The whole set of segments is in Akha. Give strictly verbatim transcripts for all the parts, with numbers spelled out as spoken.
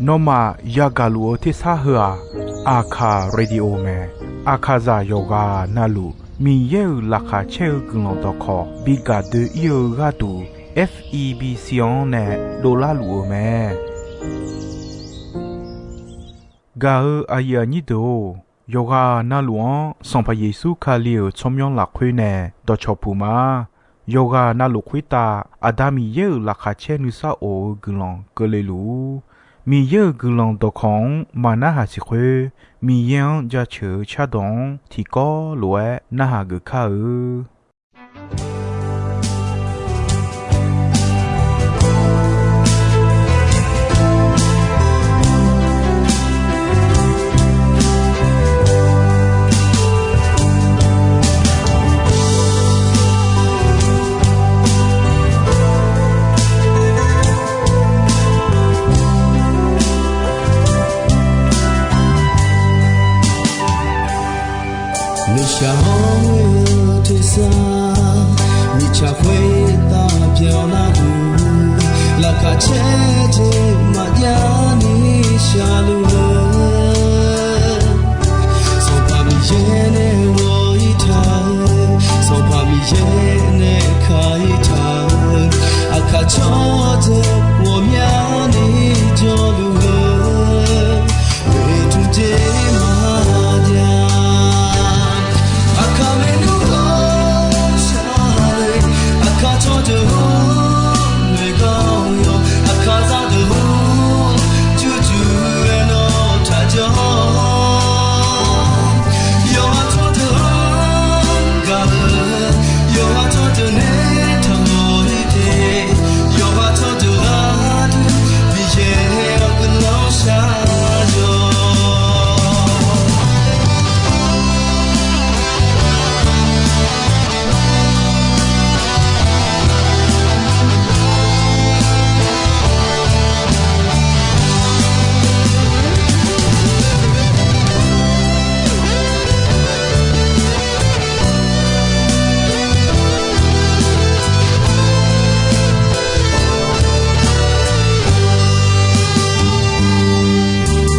Nawmaf yagaq luf-eu tersar heu-aq, Aqkaq Radio mae. Aqkaqzaq yawqghaq navluf Miqyaer-euq laqkhaq caer-eu guiqlanq dawqkawq bi gaq doe-ir-eu gharduq, F E B C-anr nae dovlar luf-eu mae. Gaq-eu aqyuif aqnyir deuq-or, yawqghaq navluf-anr Sanqpaq Yeqsur Kali-euq tsawrmyanr lafkhoer nae dawqcawq puq ma. Yawqghaq navluf khoertav Aqda Miqyaer-euq laqkhaq caer nuisar of-eu guiqlanq keuvle luf-ur. Miqyaer-euq guiqlanq dawqkawq-anr maqnarhaq siq khoer, Miqyaer-anr jaceuq-eu cardawq-anr tiqkawv lof-aer narhaq geuf kar-eu. Nuishaq hawr-eu tersar, mirtsaq khoertav byanlar-eu, laqkhaq caer jeq maqjav ni shaqluf-eu, Sanqpaq Miqyaer nae ghawq-ir taq-eu, Sanqpaq Miqyaer nae ka-ir taq-eu, aqkaq tsawrdeuq ghawqmyani jawrluf-eu, oeqtmq jeq maqjav. Aqkaq maernmr ghawqshaq-eu, aqkaq tsawrdeuq-or, noeqkawv-awr yawq, aqkaq zaqdeuq-or, jurjur-aer nawr taqjawr. Yawqha tsawrdeuq-anr gaq-eu, yawqha tsawrdeuq nae taqmawf-ir te. Yawqha tsawrdeuq gharduq, Miqyaer-awr guiqlanq shar-awq.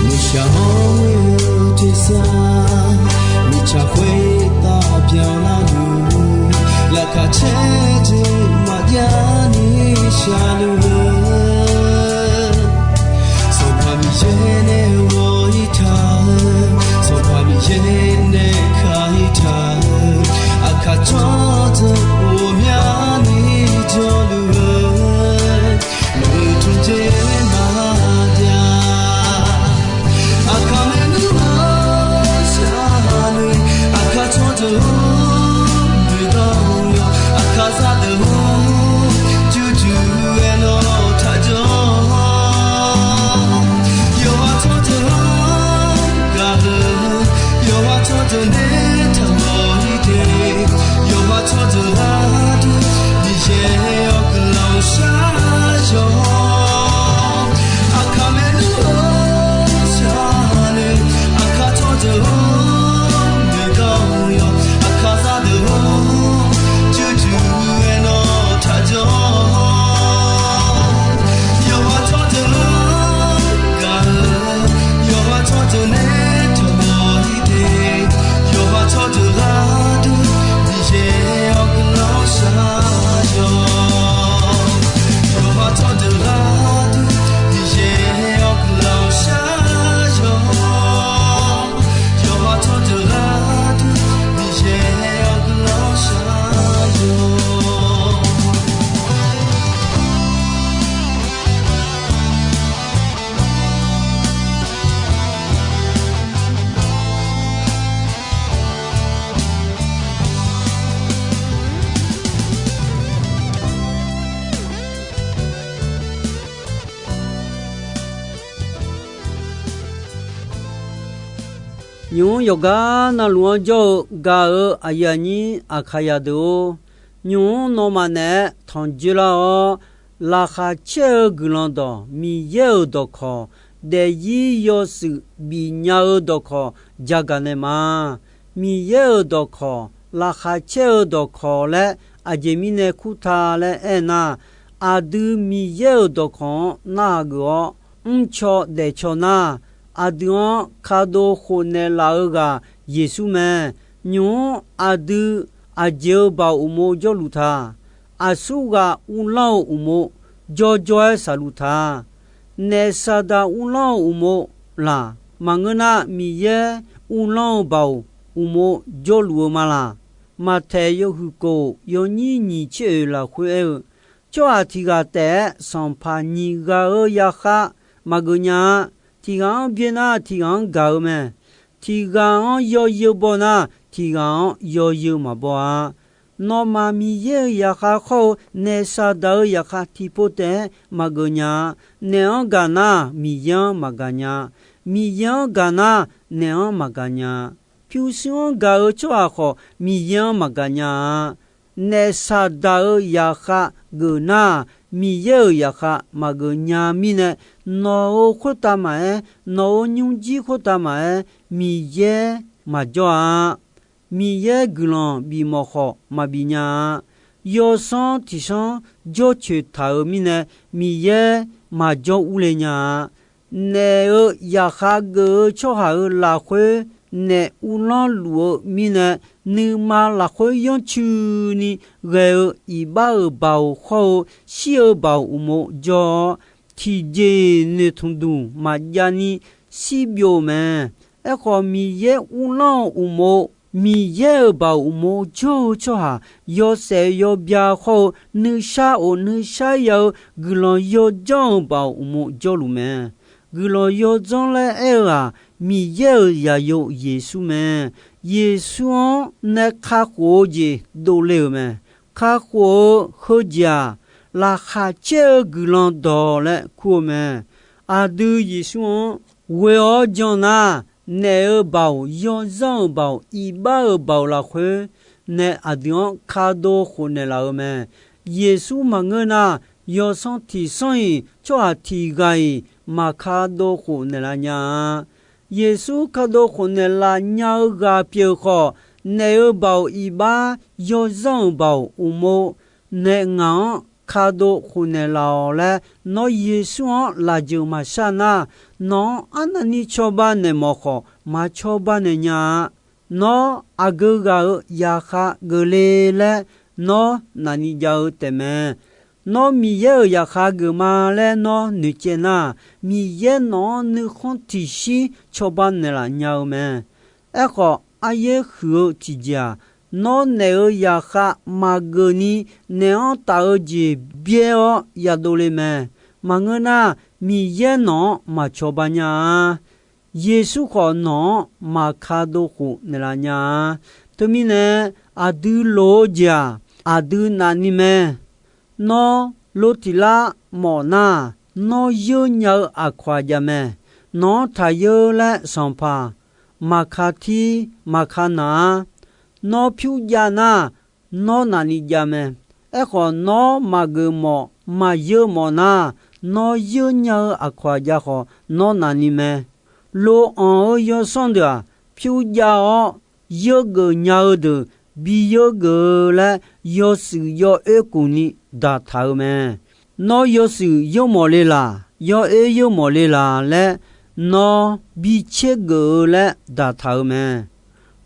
Nuishaq hawr-eu tersar, mirtsaq khoertav byanlar-eu, laqkhaq caer jeq maqjav ni shaqluf-eu, Sanqpaq Miqyaer nae ghawq-ir taq-eu, Sanqpaq Miqyaer nae ka-ir taq-eu, aqkaq tsawrdeuq ghawqmyani jawrluf-eu, oeqtmq jeq maqjav. Aqkaq maernmr ghawqshaq-eu, aqkaq tsawrdeuq-or, noeqkawv-awr yawq, aqkaq zaqdeuq-or, jurjur-aer nawr taqjawr. Yawqha tsawrdeuq-anr gaq-eu, yawqha tsawrdeuq nae taqmawf-ir te. Yawqha tsawrdeuq gharduq, Miqyaer-awr guiqlanq shar-awq. Aqkaq maernmr ghawqshaq-eu, aqkaq tsawrdeuq-or, noeqkawv-awr yawq, aqkaq zaqdeuq-or, jurjur-aer nawr taqjawr. Yawqha tsawrdeuq-anr gaq-eu, yawqha tsawrdeuq nae taqmawf-ir te. Yawqha tsawrdeuq gharduq, Miqyaer-awr guiqlanq shar-awq. Yawqha tsawrdeuq gharduq, Miqyaer-awr guiqlanq shar-awq. Yawqha tsawrdeuq gharduq, Miqyaer-awr guiqlanq shar-awq. Nymq-mr yawqgar navluf-anr jawr-eu gaq-eu aqyuif aqnyir Aqkaqzaq deuq-or, nymq-mr nawmaf naeq-aer tanq dzoerlar-awr, laqkhaq caer-eu guiqlanq dawq, Miqyaer-euq dawqkawq, daefzir yawshuif bifnya-eu dawqkawq jagaq naeq ma. Miqyaer-euq dawqkawq, laqkhaq caer-eu dawqkawq laer aqjeq mirnae kurtaq laer aernar, Aqdui Miqyaer-euq dawqkawq-anr narhaq geuf-awr, mrcaw daefcaw nar, aqdui-anr kadov khofnaeq laf-eu ghaq Yeqsur mae. Nymq-mr aqdui aqjeq-euq baoq uqmov jawrluf ta. Aqsurghaq uvlanr-eu uqmov jawrjawr-aer saqluf ta. Naef Saqdaq uvlanr-eu uqmov laq? Maqngeur nar, Miqyaer uvlanr-eu baoq uqmov jawrluf-eu ma laq? Maqtaeq yawhuiq kof yawnyir nyiq tser oeq lafkhoer aer-eu, tsawrhaq tiq ghaq taef-aer sanqpaq nyiq ghaq-euq yarkhaq maqgeuf nya-a. Tiq ghaq-anr byaer nar, tiq ghaq-anr gaq-eu mae. Tiq ghaq-anr yawzeu baw nar, tiq ghaq-anr yawzeu maqbaw-a. Nawmaf Miqyaer-euq yarkhaq khawr-eu naef Saqdaq-euq yarkhaq tiqpov taef-aer maqgeuf nya-a. Naef-anr gaq nar, Miqyaer-anr maqgaq nya. Miqyaer-anr gaq nar, naef-anr maqgaq nya. Pyurshuir-anr gaq-eu tsawrhaq khawf, Miqyaer-anr maqgaq nya-a. Naef Saqdaq-euq yarkhaq geuf nar, Miqyaer-euq yarkhaq maqgeuf nya mirnae, nawq-euq khoertav maqaer, nawq-euq nymrjir khoertav maqaer, Miqyaer maqjawr-a. Miqyaer guiqlanq bifmawf khawf maqbif nya-a. Yawsanr tiqsanr jawrcoeq taq-euq mirnae, Miqyaer maqjawr urle nya-a. Naef-euq yarkhaq geuf-eu tsawrhaq-euq lafkhoer naef uvlanr luf-eu mirnae, nuima lafkhoer yanrcuini ghae-eu iqbax-euq baoq khawr-eu shir-eu baoq uqmov jawr-awr, tiqjeq-iq noeqtmq duq maqjav ni shir byov-eu mae. Aerkhawf, Miqyaer uvlanr-eu uqmov, Miqyaer-euq baoq uqmov jawr-eu tsawrhaq, yawshaef yawbya khawr-eu nuishar of nuishar ya-eu guiqlanq yawdzanr-eu baoq uqmov jawrluf mae. Guiqlanq yawdzanr laer aer-eu-aq, Miqyaer-euq zaqyo Yeqsur mae. Yeqsur-anr nae kakhof-eu jeq dovle-euq mae. Kakhof-eu heujeq-aq, laqkhaq caer-eu guiqlanq dawq laer kur-eu mae. Aqdui Yeqsur-anr ghoe-awr jan nar, naef-euq baoq, yawzanr-euq baoq, iqbax-euq baoq lafkhoer nae aqdui-anr kadov khofnaeq laf-eu mae. Yeqsur maqngeur nar, yawsanr tiqsanr-iq tsawrhaq tiq ghaq-iq maqkadov khofnaeq laf nya-a. Yeqsur kadov khofnaeq laf nya-eu ghaq pyeuf khawf, naef-euq baoq iqbax, yawzanr-euq baoq uqmov nae ngaq-anr kadov khofnaeq laf-awq laer, nawr Yeqsur-anr lafjeuq maqshar nar, nawq-anr arnavni cawba naeq mawf khawf, maqcawba naeq nya-a. Nawr aqgeu ghaq-euq zaqkhav geufle laer nawr nafni jav-eu taefmae. Nawr Miqyaer-euq zaqkhav geufma laer nawr noeqcaev nar, Miqyaer nawq-anr nuikhanr tiqshir cawba naeqlaf nya-eu mae. Aerkhawf, aryaer huiq-eu tiqjeq-aq, nawr naef-euq zaqkhav maqgeuf ni naef-anr taf-eu jeq byaer-awr yadov le mae. Maqngeur nar, Miqyaer nawq-anr maqcawba nya-a. Yeqsur khawf nawq-anr maqkadov khof naeqlaf nya-a. Teumirnae, aqdui loq-eu jeq-aq, aqdui nafni mae. Nawr lo tiq lar mawf nar, nawr yeur nya-eu aqkawq-aq jav mae. Nawq-anr taq yeur laer sanqpaq maqka tir maqka naq-ar. Nawr pyur jav nar, nawr nafni jav mae. Aerkhawf, nawr maqgeuf mawf maqyeur mawf nar, nawr yeur nya-eu aqkawq-aq jav khawf, nawr nafni mae. Lo anq-eu yawsanr deuq-aq, pyur jav-awr, yeur geuf nya-eu deuq bi yeur geuf-eu laer, yawshuif yawoer kuf ni daqtaq-eu mae. Nawr yawshuif yeur mawf le laq, yawoer yeur mawf le laq laer, nawr bi tser geuf-eu laer daqtaq-eu mae.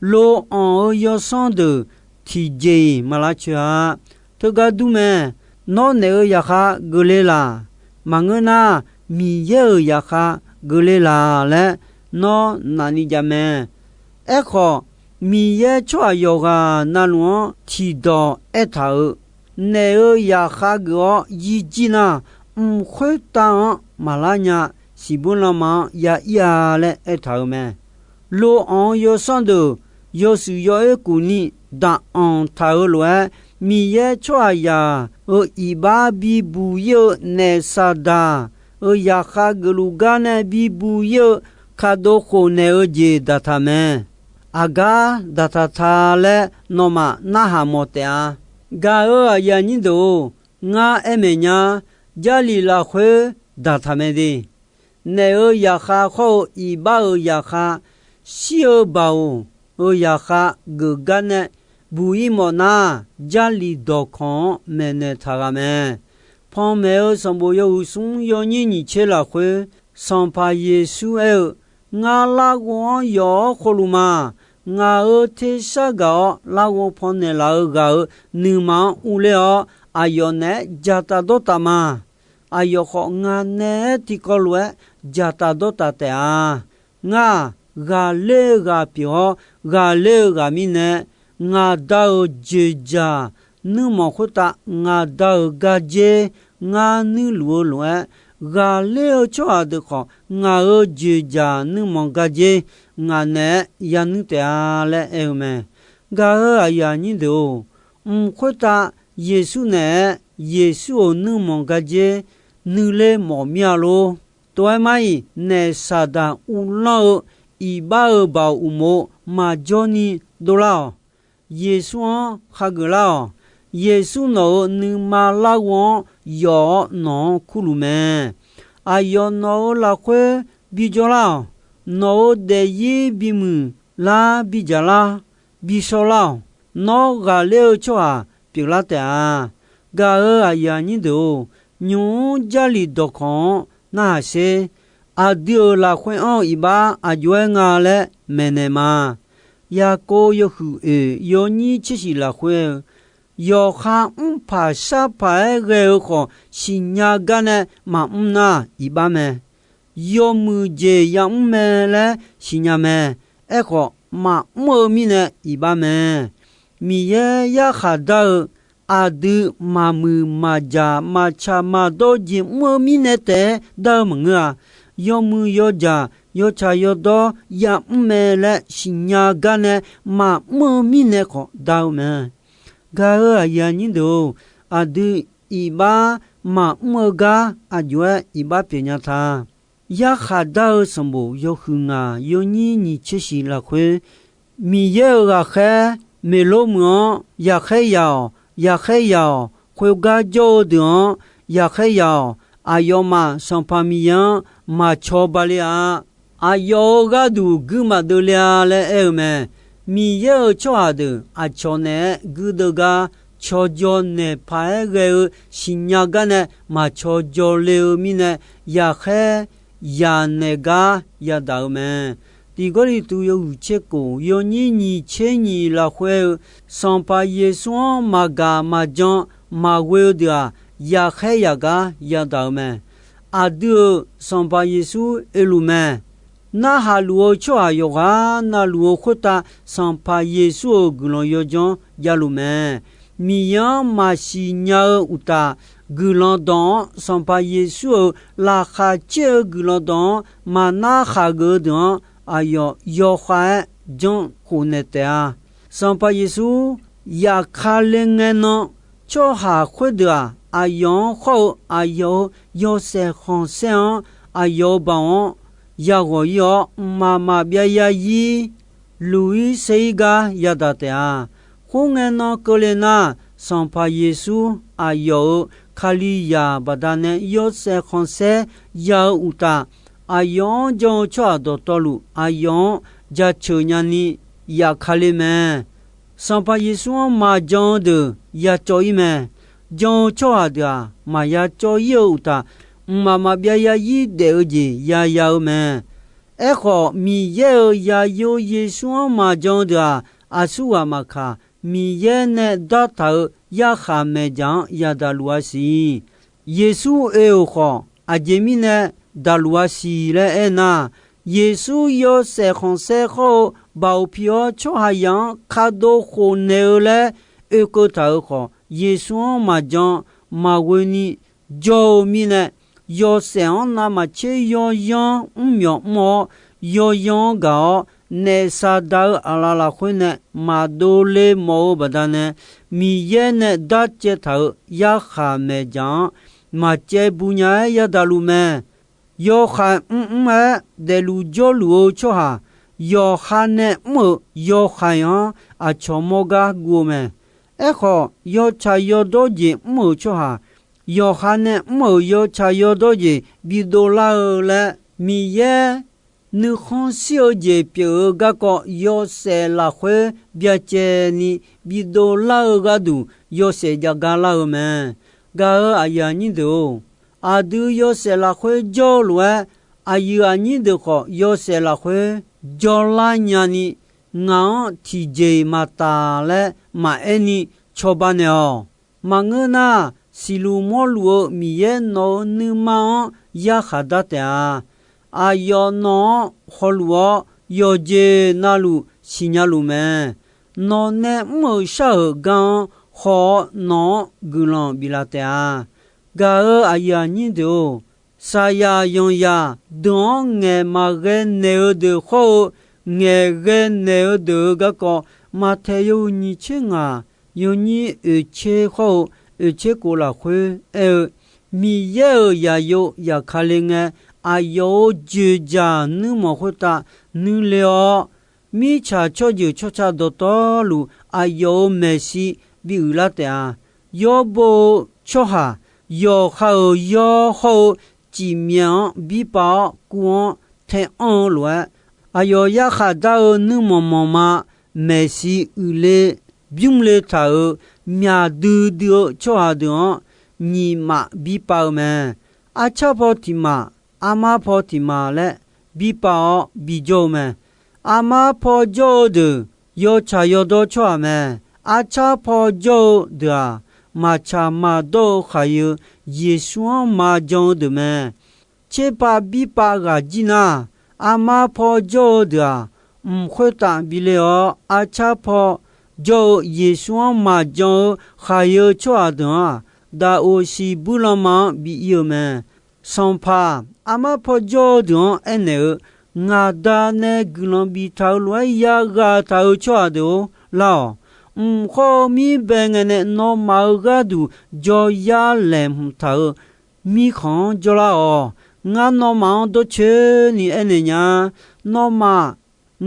Lo anq-eu yawsanr deuq tiqjeq-iq maqlar coeq-a. Teugar dur mae. Nawr naeq-euq zaqkhav geufle laq? Maqngeur nar, Miqyaer-euq zaqkhav geufle laq laer nawr nafni jav mae. Aerkhawf, Miqyaer tsawrhaq yawqghaq navluf-anr tiqdawq aertaq-euq, naeq-euq zaqkhav geuf-awr yirjir nar, mq khoertav-anr maqlar nya, siqbur lanma-anr ya ir-a laer aertaq-euq mae. Lo anq-eu yawsanr deuq yawshuif yawoer kuf ni daq anq taq-eu lof-aer, Miqyaer tsawrhaqzaq-euq iqbax bibuq ir-eu naef Saqdaq-euq zaqkhav geufluf gar nae bibuq ir-eu kadov khofnaeq-eu jeq daqtaq mae. Aqgar daqtaq ta laer nawmaf narhaq mawf taef-a. Gaq-euq aqyuif aqnyir deuq-or, ngar aer maeq nya, Jarlif lafkhoer daqtaq mae de. Naeq-euq zaqkhav khawr-eu iqbax-euq zaqkhav, shir-eu baoq-euq zaqkhav geuf gar nae buq ir mawf nar, Jarlif dawqkawq-anr maeqnaeq taq ghaq mae. Panmaeq-eu sanqbof yawhuiq smr yawnyir nyiq tser lafkhoer, Sanqpaq Yeqsur aer-eu, Ngar larghov-anr yawf-awr khov luf ma. Ngaq-euq tersar gaq-awr larghov pannaeq laf-eu ghaq-euq nuima-anr urler-awr, aqyawf naeq-aer dzaqtaf dawrtaf ma. Aqyawf khawf, ngaq naeq-aer tiqkawv lof-aer dzaqtaf dawrtaf taef-a. Ngar-aq, ghaqler-eu ghaq pyeuf-awr, ghaqler-eu ghaq mirnae, ngaq Da-euq dzoeqdzaq nuirmanq khoertav ngaq Da-euq gardzer ngar nuirluf-eu lof-aer, ghaqler-eu tsawrhaq deuq khawf, ngaq-euq dzoeqdzaq nuirmanq gardzer ngaq naeq-aer yanuir taef-a laer aer-eu mae. Gaq-euq aqyuif aqnyir deuq-or, mq khoertav Yeqsur naeq-aer Yeqsur-euq nuirmanq gardzer nuiler mawf mir-a lor. Tov-aer mar-iq, naef Saqdaq uvlanr-eu iqbax-euq baoq uqmov maqjawr ni dovlar-awq. Yeqsur-anr khageuf lar-awq. Yeqsur nawq-euq nuima larghov-anr yawf-awr nawq-anr kurluf mae. Aqyawf nawq-euq lafkhoer bijawr lar-awq. Nawq-euq daefzir bimuiq lar, bidzaq lar, bishawr lar-awq. Nawr ghaqler-eu tsawrhaq pyeuflar taef-a. Gaq-euq aqyuif aqnyir deuq-or, nymq-mr Jarlif dawqkawq-anr narhaq sher. Aqdui-euq lafkhoer anr-eu iqbax aqjox-aer nga laer maeqnaeq ma. Yaqkov yawhuiq oeq yawnyir tser shiq lafkhoer-eu, yawqha mrpaq sharpaq-aer ghae-eu khawf, siqnya gar nae maqmr nar iqbax mae. Yawmuiq jeq yamr mae laer siqnya mae. Aerkhawf, maqmr-eu mirnae iqbax mae. Miqyaer yarkhaq dar-eu aqdui maqmuiq maqjaq maqtsaq maqdawr jeq mr-eu mirnae taef-aer dar-eu maqngeur-a. Yawmuiq yawjaq yawtsaq yawdawr yamr mae laer siqnya gar nae maqmr-eu mirnae khawf dar-eu mae. Gaq-euq aqyuif aqnyir deuq-or, aqdui iqbax maqmr-eu gar aqjox-aer iqbax pyeufnya ta. Yarkhaq dar-eu sanqbof yawhuiq ngaq yawnyir nyiq tser shiq lafkhoer, Miqyaer-euq ghaqkhaer meqlor muiq-anr yaqkhaer yaq-awq, yaqkhaer yaq-awq, khoergar jawr-eu deuq-anr yaqkhaer yaq-awq. Aqyawfmaf Sanqpaq Miqyaer-anr maqcawba le-a. Aqyawf-euq gharduq guir maqdeuv le-a laer aer-eu mae. Miqyaer-euq tsawrhaq deuq aqcawq naeq-aer guirdeuv gar cawqjawq naeq paq-aer ghae-eu siqnya gar nae maqcawqjawq le-eu mirnae, yaqkhaer yaq naeq gar yadaq-eu mae. Tiq Gawrliqtu yawhuiq tser kof yawnyir nyiq tser nyiq lafkhoer-eu, Sanqpaq Yeqsur-anr maqgaq maqjan maqghoe-eu deuq-aq, yaqkhaer yaq gar yadaq-eu mae. Aqdui-euq Sanqpaq Yeqsur oeluf mae. Narhaq luf-eu tsawrhaq yawqghaq navluf-eu khoertav Sanqpaq Yeqsur-euq guiqlanq yawdzanr javluf mae. Miqyaer-anr maqsiq nya-eu uqtaf, guiqlanq dawq-anr Sanqpaq Yeqsur-euq laqkhaq caer-eu guiqlanq dawq-anr maqnar khaqgeuf-eu deuq-anr, aqyawf yawkhav-aer janr khofnaeq taef-a. Sanqpaq Yeqsur yaqkale ngae nan, tsawrhaq khoerdeuq-aq, aqyawf-anr khawr-eu aqyawf-euq yawshaef khanqsaer-anr, aqyawf-euq baoq-anr yaghawq ir-awr, mqmaq maqbyav yarzir luq-ir saer-ir gar yadaq taef-a. Khoerngae nan keuvle nar, Sanqpaq Yeqsur aqyawf-euq Kalizaq baqdanae yawshaef khanqsaer ya-eu uqtaf, aqyawf-anr jan-eu tsawrhaq dawqtawvluf aqyawf-anr jaceuq nyani yafkale mae. Sanqpaq Yeqsur-anr maqjan-eu deuq yacawv-ir mae. Jan-eu tsawrhaq deuq-aq, maqya cawv-ir-eu uqtaf, mqmaq maqbyav yarzir daef-eu jeq yaya-eu mae. Aerkhawf, Miqyaer-euq zaqyo Yeqsur-anr maqjan-eu deuq-aq, aqsurghaq maqkaq, Miqyaer nae dartaq-euq yarkhaq maeqdzaq-anr yadaq luf-a siq. Yeqsur oe-euq khawf, aqjeq mirnae daqluf-a siq laer aernar, Yeqsur yawshaef khanqsaer khawr-eu baoq pi-awr tsawrhaqzaq-anr kadov khofnaeq-eu laer oekeuv taq-euq khawf, Yeqsur-anr maqjan maqghoe ni jawr-eu mirnae, yawshaef-anr navmaqtser yawzanr mrmyawf mr-awr, yawzanr-anr gaq-awr, naef Saqdaq-euq aqlaf lafkhoer nae maqdov le mawf-eu baqdanae, Miqyaer nae darcaev taq-euq yarkhaq maeqdzaq-anr maqcaev bu nya-aer yadaq luf mae. Yawkhaeq mrmr-aer daefluf jawrluf-eu tsawrhaq, yawqha nae mr-euq yawkhaeq-anr aqcawq mawr gar guv-eu mae. Aerkhawf, yawtsaq yawdawr jeq mr-euq tsawrhaq, yawqha nae mr-euq yawtsaq yawdawr jeq bidov lar-eu laer, Miqyaer nuikhanr shir-eu jeq pyeuf-eu garkawv yawshaef lafkhoer byacaevni bidov lar-eu gharduq yawshaef jav gar lar-eu mae. Gaq-euq aqyuif aqnyir deuq-or, aqdui yawshaef lafkhoer jawr-eu lof-aer, aqyuif aqnyir deuq khawf yawshaef lafkhoer jawrlar nyani, ngaq-anr tiqjeq-iq maqtaf laer maqaer ni cawba naeq-awq. Maqngeur nar, siqluf mawrluf-eu Miqyaer nawq-euq nuima-anr yarkhaq dar taef-a. Aqyawf nawq-anr hawluf-awr, yawqjeq navluf siqnya luf mae. Nawq nae mr-euq shar-euq gar-anr haw-awr, nawq-anr guiqlanq biflaf taef-a. Gaq-euq aqyuif aqnyir deuq-or, saqyaq yanqzaq deuq-anr ngaeq maqghae naeq-eu deuq hawr-eu, ngaeqghae naeq-eu deuq-euq garkawv, Maqtaeq yawhuiq nyiq tser ngaq, yawnyir oeq tser hawr-eu oeq tser kof lafkhoer aer-eu, Miqyaer-euq yaqyo yaqkale ngae, aqyawf-euq joeqjaq nuirmanq khoertav nuile-awr, mirtsaq tsawrjeuq tsawrca dawqtawvluf aqyawf-euq maeqshi bi uiqlar taef-a. Yawrbo-eu tsawrhaq yawqha-euq yawr hawr-eu cifmyaeq-anr birpav-awr kuv-anr tae anr-eu lof-aer, aqyawf yarkhaq dar-eu nuirmanq manqma maeqshi uiqle bymrle taq-euq myaq duidui-eu tsawrhaq deuq-anr nyiq maf birpav-eu mae. Arcar paw tiq maf, armar paw tiq maf laer birpav-awr bijawr-eu mae. Armar paw jawr-eu deuq yawtsaq yawdawr tsawrhaq mae. Arcar paw jawr-eu deuq-aq, maqtsaq maqdawr-eu khaqyeu Yeqsur-anr maqjan-eu deuq mae. Tserpav birpav ghaq jir nar, armar paw jawr-eu deuq-aq, mq khoertav bile-awr, arcar paw jawr-eu Yeqsur-anr maqjan-eu khaqyeu tsawrhaq deuq-anr-aq, daqoq siqbuir lanma-anr bi ir-eu mae. Sanqpaq, armar paw jawr-eu deuq-anr aernaeq-eu, Ngaq Da nae guiqlanq biftaq-euq lof-aer yaghaq taq-euq tsawrhaq deuq-or, lar-awq. Mq khawr-eu mirbae ngae nae nawmaf-euq gharduq jawryar laeqhmq taq-euq mirkhanq-anr jawrlar-awq. Ngar nawmaf-anr dawrcoeni aernaeq nya. Nawmaf,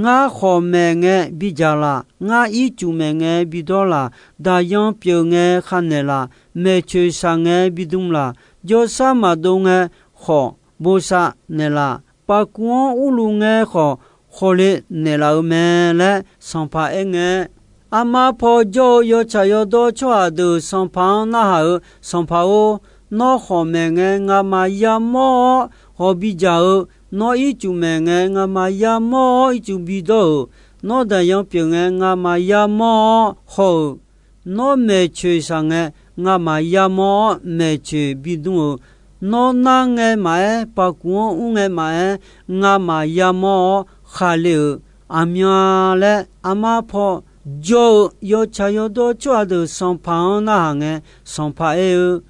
ngar khawqmaeq ngae bidzaq laf, ngar ircuf maeq ngae bidawr laf, daqyan pyeuf ngae khar naeqlaf, maeqcoeq shaq ngae bidm laf, jawrsar maqdov ngae khawf bosav naeqlaf, pavkuv-anr urluf ngae khawf khawle naeqlaf-eu mae laer sanqpaq aerngae, armar paw jawr-eu yawtsaq yawdawr tsawrhaq deuq sanqpaq-anr narhaq-euq, Sanqpaq-or, nawr khawqmaeq ngae ngamaf yamawr-awr hawq bidzaq-eu, nawr ircuf maeq ngae ngamaf yamawr-awr ircuf bidawr-euq, nawr daqyan pyeuf ngae ngamaf yamawr-awr haw-euq, nawr maeqcoeq shaq ngae ngamaf yamawr-awr maeqcoeq bidm-euq, nawr nar ngae maqaer, pavkuv-anr ur ngae maqaer, ngamaf yamawr-awr khaqle-euq aqmyan laer, armar paw jawr-eu yawtsaq yawdawr tsawrhaq deuq sanqpaq-anr narhaq ngae, sanqpaq aer-eu,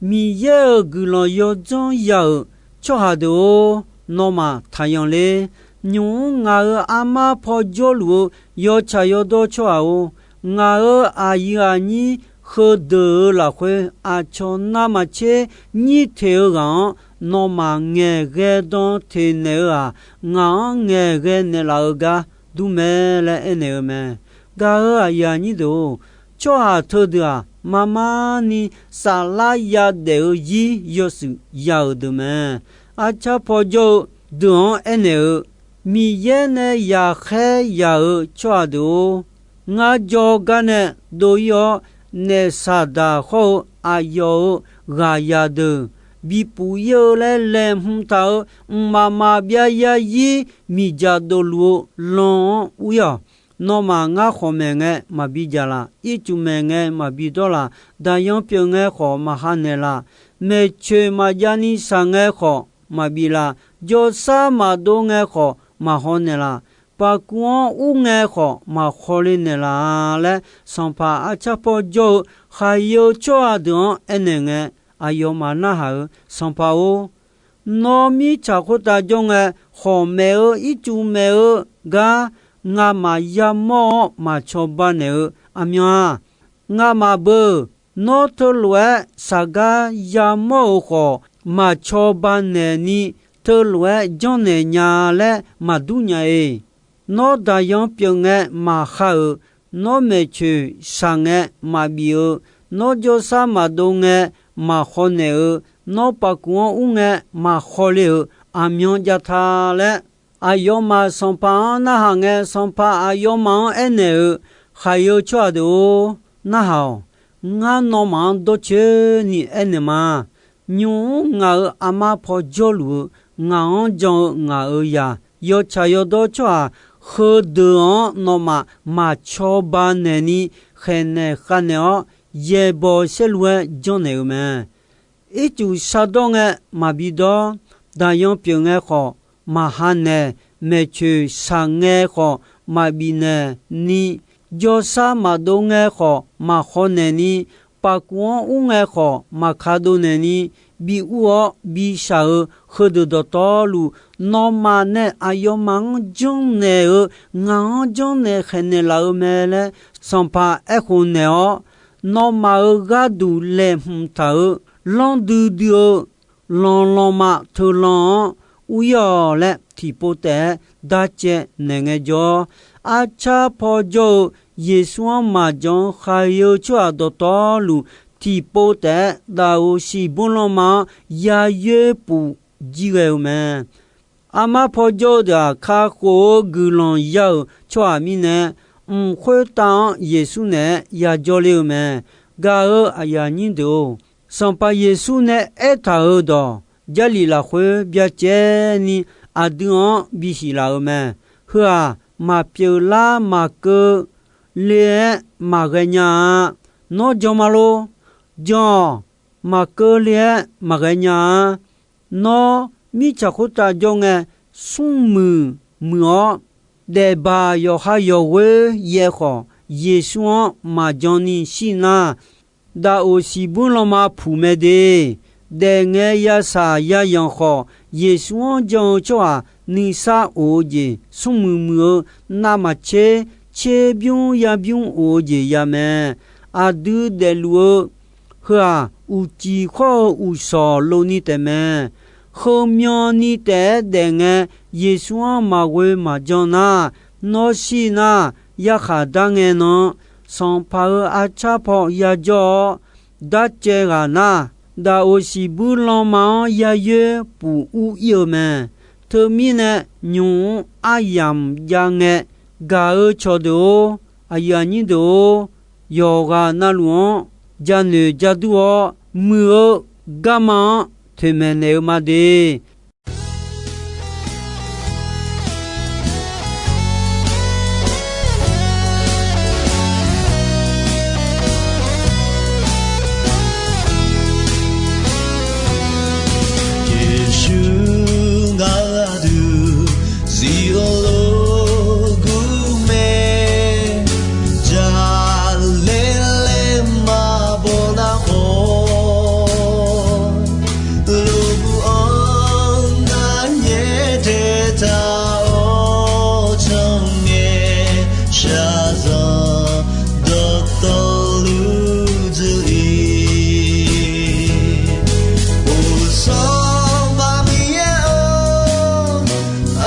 Miqyaer-euq guiqlanq yawdzanr ya-euq tsawrhaq deuq-or, nawmaf taqyan ler. Nymq-mr ngaq-euq armar paw jawrluf-eu yawtsaq yawdawr tsawrhaq-or, ngaq-euq aqyuif aqnyir heudeuq-euq lafkhoer aqcawq navmaqtser nyir teq-eu ghaq-anr nawmaf ngaeqghae dan teq naeq-eu-aq, ngaq-anr ngaeqghae naeqlaf-eu gar dur mae laer aernaeq-eu mae. Gaq-euq aqyuif aqnyir deuq-or, tsawrhaq teudeuq-aq, marmar ni saflar yadaef-eu zir yawshuif ya-euq deuq mae. Arcar paw jawr-eu deuq-anr aernaeq-eu, Miqyaer nae yaqkhaer yaq-euq tsawrhaq deuq-or, ngar jawrgar nae dov-ir-awr, naef Saqdaq hawr-eu aqyawf-euq ghaqzaq deuq bipuf-ir-eu laer laeqhmq taq-euq mqmaq maqbyav zarzir miqdzaq dofluf-eu lan-anr ur-ir-awq. Nawmaf, ngar khawqmaeq ngae maqbi dzaq laf, ircuf maeq ngae maqbi dawr laf, daqyan pyeuf ngae khawf maqha naeqlaf, maeqcoeq maqjav ni shaq ngae khawf maqbif laf, jawrsar maqdov ngae khawf maqhaw naeqlaf, pavkuv-anr ur ngae khawf maqkhawle naeqlaf laer, sanqpaq arcar paw jawr-eu khaqyeu tsawrhaq deuq-anr aernaeq ngae, aqyawfmaf narhaq-euq, Sanqpaq-or, nawr mirtsaq khoertav jawr ngae, khawqmaeq-eu ircuf maeq-eu gar ngamaf yamawr-awr maqcawba naeq-eu aqmyan-aq, ngamaf beu, nawr teulof-aer saqgar yamawr-euq khawf, maqcawba naeqni teulof-aer janrnaeq nya laer maqdur nya-eq. Nawr daqyan pyeuf ngae maqha-euq, nawr maeqcoeq shaq ngae maqbif-eu, nawr jawrsar maqdov ngae maqhaw naeq-eu, nawr pavkuv-anr ur ngae maqkhawle-euq aqmyan jav ta laer, aqyawfmaf sanqpaq-anr narhaq ngae, sanqpaq aqyawfmaf-anr aernaeq-euq, khaqyeu tsawrhaq deuq-or, narhaq-awq. Ngar nawmaf-anr dawrcoeni aernaeq ma. Nymq-mr ngaq-euq armar paw jawrluf-eu, ngaq-anr jan-eu ngaq-euq zaq, yawtsaq yawdawr tsawrhaq heudeuq-anr nawmaf maq cawba naeqni khaeqnaeq khavnaeq-awr, yaeqbawq saerlu-aer janrnaeq-euq mae. Ircuf shardawr ngae maqbi dawr, daqyan pyeuf ngae khawf maqha naeq, maeqtsoeq shaq ngae khawf maqbif naeq ni, jawrsar maqdov ngae khawf maq khawf naeq ni, pafkuv-anr ur ngae khawf maq kadov naeq ni, bi ur-awr bi shaq-euq heudeuq dawqtawvluf, nawmaf nae aqyawfmaf-anr janrnaeq-eu, ngaq-anr janrnaeq khaeqnaeq laf-eu mae laer, sanqpaq aerkhof naeq-awr, nawmaf-euq gharduq laeqhmq taq-euq lanr duidui-eu lanqlanqma teulan-anr ur-ir-awq laer, tiqpov taef-aer darcaev naeq ngaejawr, arcar paw jawr-eu Yeqsur-anr maqjan-eu khaqyae-eu tsawrhaq dawqtawvluf, tiqpov taef-aer daqoq siqbur lanma-anr yayoer puf jir ghae-eu mae. Armar paw jawr-eu deuq-aq, kakhof-eu guiqlanq ya-euq tsawrhaq mirnae, mq khoertav-anr Yeqsur naeq-aer yajawr ler-eu mae. Gaq-euq aqyuif aqnyir deuq-or, Sanqpaq Yeqsur nae aertaq-euq dawq Jarlif lafkhoer byacaevni aqdui-anr bisiq laf-euq mae. Heu-aq, maqpyeuf lar maqkeuv le-aer maqghae nya-a. Nawr jan ma lor. Jan-awq. Maqkeuv le-aer maqghae nya-a. Nawr mirtsaq khoertav jawr ngae, smrmuiq muiq-awr, daefbaq yawqha yawqghoer yaev khawf, Yeqsur-anr maqjan ni shir nar, daqoq siqbur lanma puq mae de. Daefngae yashaq yayanq khawf, Yeqsur-anr jan-eu tsawrhaq nuisar of-eu jeq, smrmuiq muiq-eu navmaqtser tserbymr yarbymr of-eu jeq ya mae. Aqdui daefluf-eu heu-aq, uqcif khawr-eu uqshawq lov ni taef mae. Heumyan ni taef-aer daef ngae, Yeqsur-anr maqghoe maqjan nar, nawr shir nar, yarkhaq dar ngae nan, sanqpaq-euq arcar paw yajawr-awr, darcaev ghaq nar, daqoq siqbur lanma-anr yayoer puf ur-ir-eu mae. Teumirnae, nymq-mr aryamq jav ngae, gaq-eu cawqdeuq-or, aqyuif aqnyir deuq-or, yawqghaq navluf-anr janoeq jadur-awr, muiq-eu garma-anr toeqmaeq naeq-eu ma de. Yeqsur ngaq-euq aqdui zif-eu lof gur mae. Jaqlaer laer maqbaw nar khawf, lof gur-anr ngar nyaer taeqtaq-awr, tsanr ngae shaqzanq dawqtawvluf dzuif-ir. Uqsanq Miqyaer-or,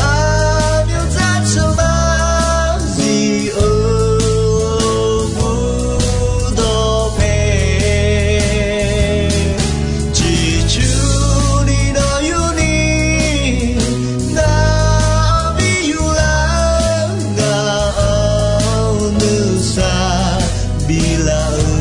aqmyanzaq tsawrmyanr zif-eu budawq pae, ciqcurni nawq yurni nar bi yur lar, ngaq-anr nuisar bi lar-eu.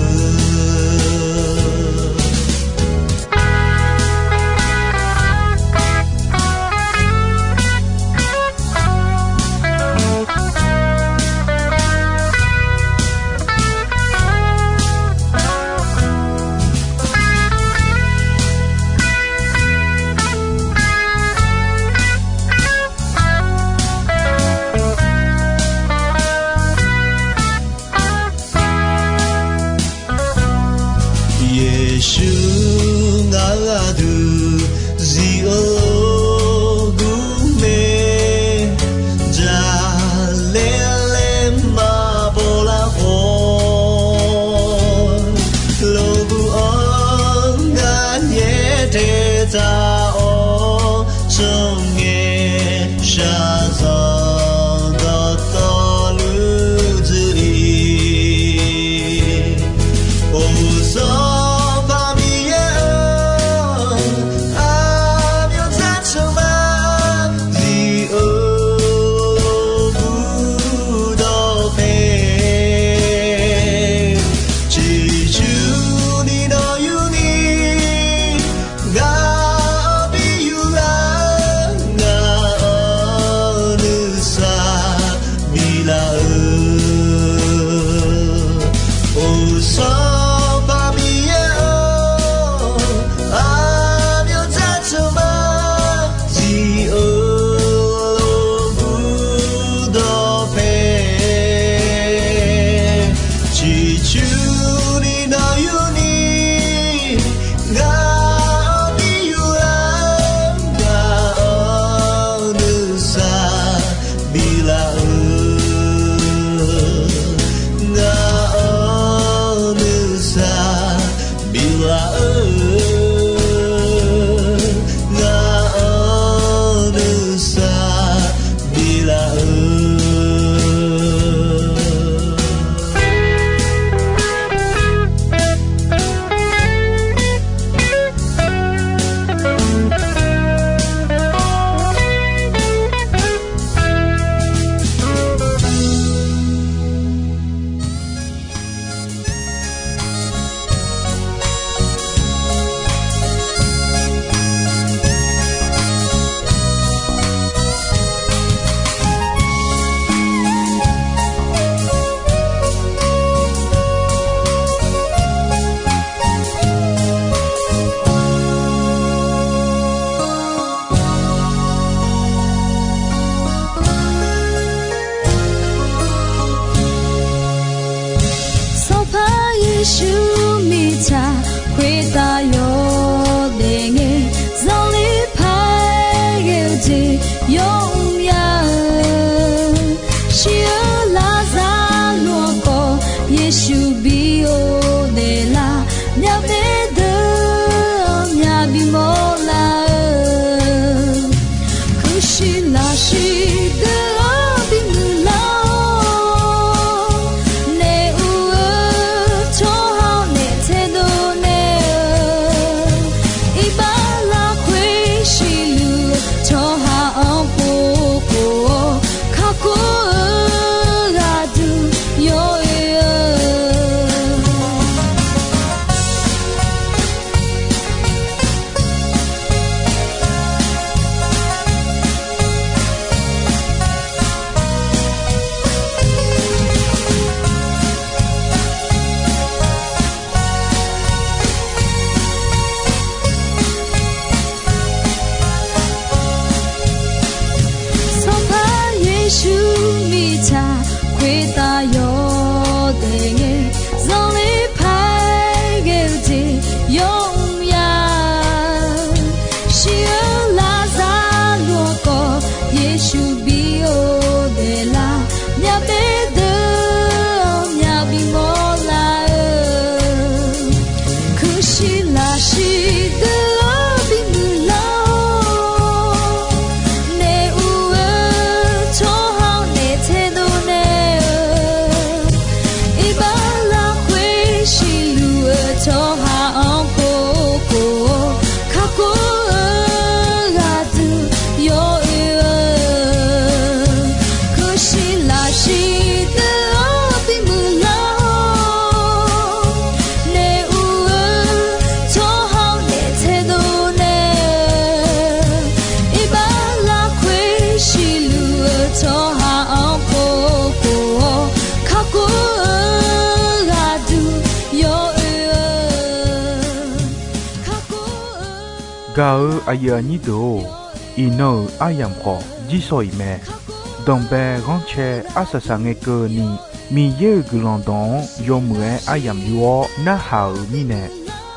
Yeqsur ngaq-euq aqdui zif-eu lof gur mae. Jaqlaer laer maqbaw lar khawf, lof gur-anr ngar nyaer taeqtaq-awr, tsanr ngae shaqzanq dawqtawvluf dzuif-ir. Uqsanq Miqyaer-or, aqmyanzaq tsawrmyanr zif-eu budawq pae, ciqcur Gaq-eu aqyuif aqnyir deuq-or, iqnan-euq aryamq khawf jirsawq iq mae. Danqbae ghanrcae arsaq saq ngae keuvni, Miqyaer-euq guiqlanq dawq-anr yawmuiq-aer aryamq yor-awr narhaq-euq mirnae,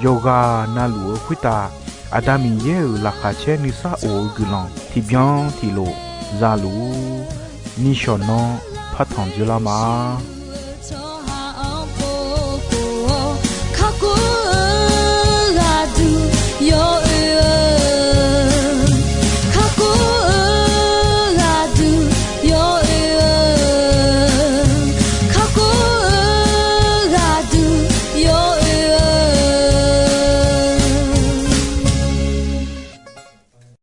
yawqghaq navluf-eu khoertav Aqda Miqyaer-euq laqkhaq caer nuisar of-eu guiqlanq tiqbyan tiqlof za luf-ur. Nishawq nanr partanq dzoerlar ma.